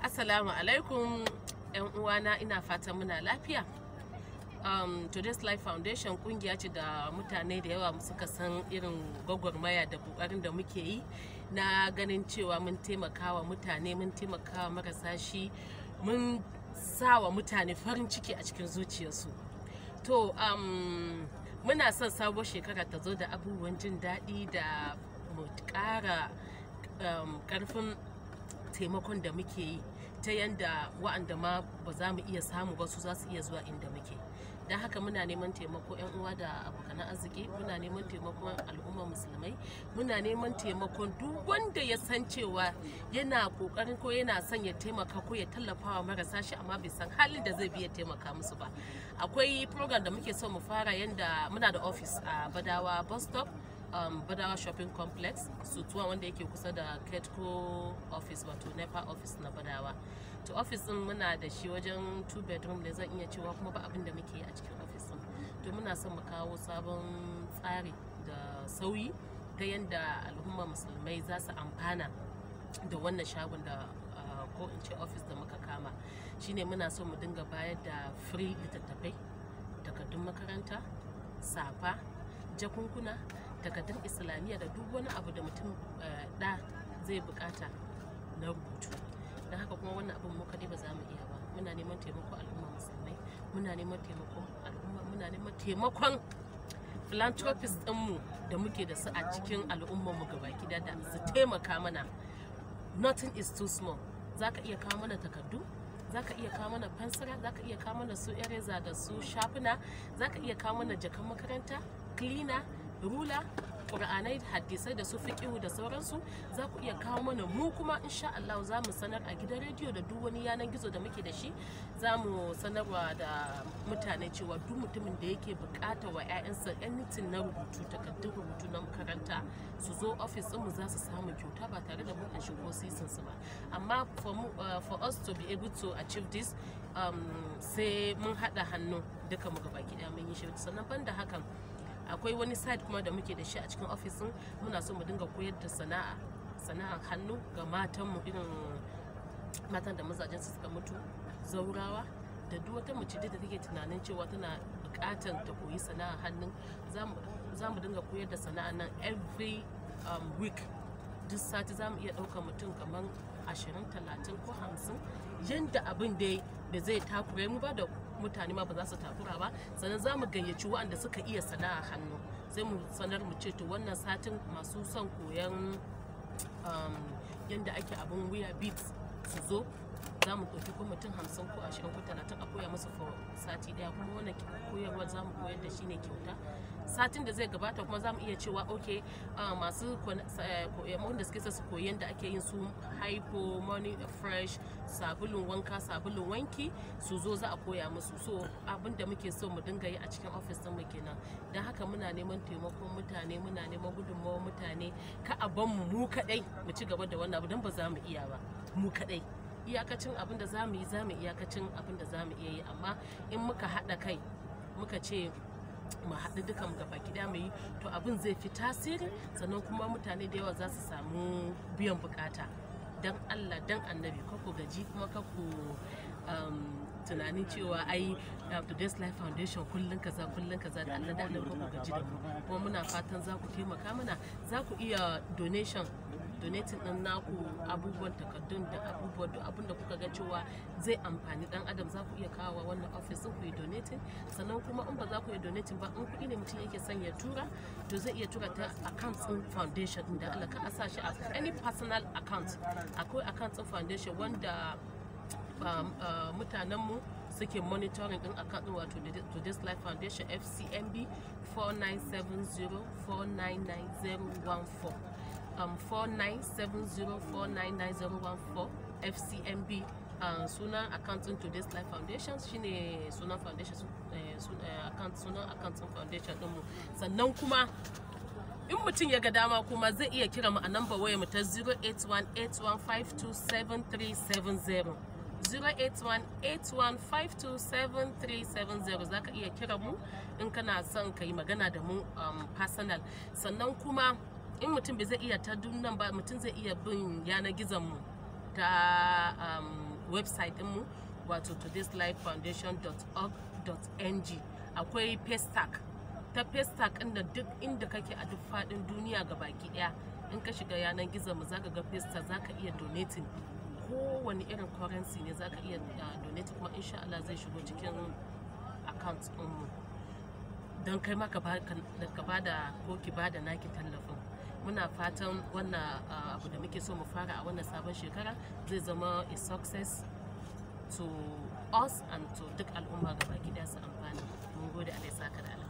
Assalamu alaikum ‘yan uwana, ina fatan muna lafiya. Today's Life Foundation kungiya ce da mutane da yawa suka san irin gwagwarmaya da kokarin da muke yi na ganin cewa mun taimakawa mutane, mun taimakawa marasa shi, mun sawa mutane farin ciki a cikin zuciyarsu. To muna son sabuwar shekara ta zo da abubuwan jin daɗi da mu ƙara ƙarfin taimakon da muke yi, ta yanda wa'anda ma ba za mu iya samu ba, su za su iya zuwa inda muke. Don haka muna neman taimako, 'yan uwa da abokan arziki, muna neman taimakon al'ummar Musulmai, muna neman taimakon duk wanda ya san cewa yana kokarin ko yana son ya taimaka ko ya tallafa wa marasa shi, amma bai san halin da zai bi ya taimaka musu ba. Akwai program da muke so mu fara, yanda muna da office a Badawa Bus Stop, Badawa Shopping Complex, Sutuwa, wanda yake kusa da Ketco office, wato NEPA office na Badawa. To office din muna da shi wajen two bedroom ne zan iya cewa, kuma ba abin da muke yi a cikin office din. To muna son mu kawo sabon tsari da sauyi ta yanda al'umma Musulmai za su amfana da wannan shagon da ko in ce office da muka kama. Shine muna son mu dinga bayar da free littattafai, takardun makaranta, safa, jakunkuna, takardun islamiyya da duk wani abu da mutum da zai bukata na rubutu. Don haka kuma wannan abin mu kaɗai ba za mu iya ba. Muna neman taimako al'umma Musulmai, muna neman taimakon al'umma, muna neman taimakon philanthropist ɗinmu da muke da su a cikin al'ummarmu gabaki da su taimaka mana. Nothing is too small. Za ka iya kawo mana takardu, za ka iya kawo mana fensira, za ka iya kawo mana su eraser da su sharpener, za ka iya kawo mana jakan makaranta, cleaner, rula, ƙur'anai, hadisai da su fiƙihu da sauransu za ku iya kawo mana. Mu kuma insha Allah za mu sanar a gidan rediyo da duk wani yanar gizo da muke da shi. Za mu sanarwa da mutane cewa duk mutumin da yake bukata wa 'ya'yansa anything na rubutu, takardun rubutu na makaranta, su zo ofis mu, za su samu kyauta ba tare da mun anshi ko sisin su ba. Amma for us to be able to achieve this, sai mun haɗa hannu duka mu gabaki ɗaya mun yi shi. Sannan banda hakan, akwai wani site kuma da muke da shi a cikin ofisin. Muna so mu dinga koyar da sana'a, sana'ar hannu ga matanmu, irin matan da mazajen su suka mutu, zaurawa, da duk wata mace da take tunanin cewa tana buƙatar ta koyi sana'ar hannu. Za mu dinga koyar da sana'a nan every week. Duk sati za mu iya ɗaukar mutum kamar 20, 30 ko 50, yanda abin dai da zai takure mu ba da mutane ma ba za su takura ba. Sannan za mu gayyaci waɗanda suka iya sana'a hannu, sai mu sanar mu ce, to wannan satin masu son koyan yanda ake abin wuya, beads, su zo. Za mu ɗauki ko mutum 50 ko 20 ko 30 a koya musu for sati ɗaya. Kuma wannan koyarwar za mu koyar da shi ne kyauta. Satin da zai gabata kuma za mu iya cewa, ok, masu wanda suke su koyi yadda ake yin su Hypo, Morning Fresh, sabulun wanka, sabulun wanki, su zo, za a koya musu. So abin da muke so mu dinga yi a cikin ofis ɗin mu kenan. Don haka muna neman taimakon mutane, muna neman gudunmawar mutane. Ka a ban mu mu kaɗai mu ci gaba da wannan abu, don ba za mu iya ba mu kaɗai. Iyakacin abin da za mu yi, za mu iyakacin abin da za mu iya yi, amma in muka haɗa kai, muka ce mu haɗu duka mu gaba ɗaya mu yi, to abin zai fi tasiri, sannan kuma mutane da yawa za su samu biyan bukata. Dan Allah, dan Annabi, ka ku gaji, kuma ka ku tunanin cewa ai Today's Life Foundation kullun kaza, kullun kaza. Da Allah da Annabi, ku gaji da mu. Kuma muna fatan za ku taimaka mana. Za ku iya donation, donating din naku abubuwan, takardun da abubuwan, duk abin da kuka ga cewa zai amfani dan adam, za ku iya kawo wannan office ku yi donating. Sannan kuma in ba za ku yi donating ba, in kuɗi ne mutum yake son ya tura, to zai iya tura ta account din foundation din. Da Allah ka a sa shi a any personal account. Akwai account din foundation wanda mutanenmu suke monitoring din account din, wato Today's Life Foundation, FCMB 4970499014, 4970499014, FCMB. Sunan account din Today's Life Foundation shine sunan foundation, account, sunan account din foundation dinmu. Sannan kuma in mutum ya ga dama kuma, zai iya kira mu a number wayar mu ta 08181527370, 08181527370. Za ka iya kira mu in kana son ka yi magana da mu personal. Sannan kuma in mutum bai zai iya ta nan ba, mutum zai iya bin yanar gizon mu ta website ɗinmu, wato todayslifefoundation.org.ng. Akwai Paystack. Ta Paystack inda duk inda kake a duk faɗin duniya ga baki ɗaya, in ka shiga yanar gizo mu zaka ga Paystack, zaka iya donating kowane irin currency ne, zaka iya donate, kuma insha Allah zai shigo cikin account ɗinmu don kai ma ka bada ko ki bada naki tallafin. Muna fatan wannan abu da muke so mu fara a wannan sabon shekara zai zama a success to us and to duk al'umma gaba ɗaya su amfana. Mun gode, Allah ya saka da.